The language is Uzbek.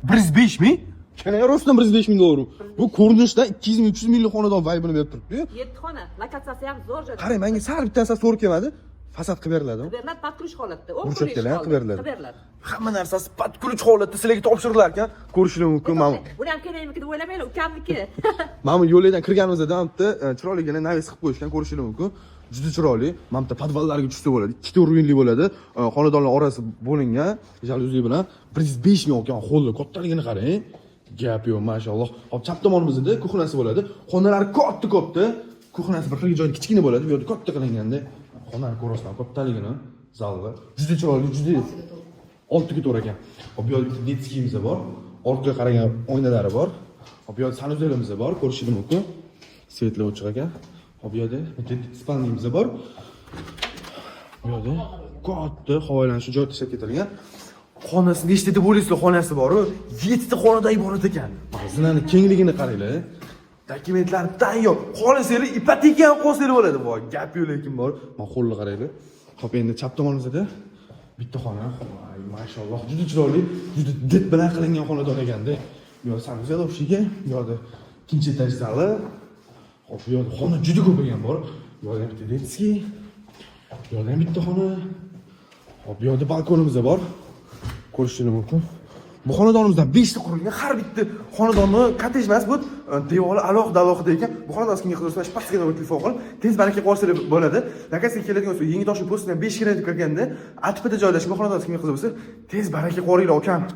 105 ming? Keling, rostdan 105 ming dollar. Bu ko'rinishdan 200 ming, 300 minglik xonadon vibe ini berib turibdi-yu. Yetti xona, lokatsiyasi ham zo'r joyda. Qarang, menga sal bitta narsasi to'g'ri kelmadi. Fasad qilib beriladimi? Qilib beriladi, под ключ holatda. O'n Burchakdalar ham pul qilib beriladi. Qilib beriladi. Hamma narsasi под ключ holatda sizlarga topshirilar ekan. Ko'rishingiz mumkin mana. Buni ham kelinimniki deb o'ylamanglar, ukamniki. Mana bu yo'lakdan kirganimizda ham bitta chiroyligina навес qilib qo'yishgan, ko'rishingiz mumkin. Juda chiroyli. Mana bitta podvallarga tushsa bo'ladi. Ikkita уровень li bo'ladi. Xonadonlar orasi bo'lingan jalyuzi bilan. 105 ming olgan холл ni kattaligini qarang. Gap yo'q, mashalloh. Hop, chap tomonimizda кухня si bo'ladi. Xonalar katta katta. Кухня si bir xil joyda kichkina bo'ladi, bu yerda katta qilinganda. Xonani ko'rasizlar kattaligini, zalda. Juda chiroyli, juda 6 ga 4 ekan. Hop, bu yerda bitta детский imiz bor. Orqaga qaragan oynalari bor. Hop, bu yerda санузел imiz bor, ko'rishingiz mumkin. Свет lar o'chiq ekan. Hop, bu yerda bitta спальня miz bor. Bu yerda katta havo aylanishi joy tashlab ketilgan. Xonasi nechta deb o'ylaysizlar, xonasi bor-u? 7 ta xonadan iborat ekan. Mana zinani kengligini qaranglar. Dokumentlar tayyor. Xohlasanglar, ipoteka ham qo'ysanglar bo'ladi. Voy, gap yo'q lekin bor. Mana холл ni qaranglar. Hop, endi chap tomonimizda bitta xona. Voy, mashalloh, juda chiroyli, juda did bilan qilingan xonadon ekanda. Bu yoqda санузел o'xshagan, bu yoqda ikkinchi etaj zali. Hop, bu yoqda xona juda ko'p ekan bor. Bu yoqda ham bitta детский. Bu yoqda ham bitta xona. Hop, bu yoqda balkonimiz bor. Ko'rishingiz mumkin. Bu xonadonimizdan 5 ta qurilgan. Har bitta xonadonni kottej emas, bu devori alohida alohida ekan. Bu xonadon kimga qiziqsa, shu pastga telefon qilib, tez baraka qilib bo'ladi. Lokatsiyaga keladigan bo'lsa, Yangi Toshkent postidan 5 kilometr kirganda, ATPda joylashgan bu xonadon kimga qiziq bo'lsa, tez baraka qo'ringlar, ukam.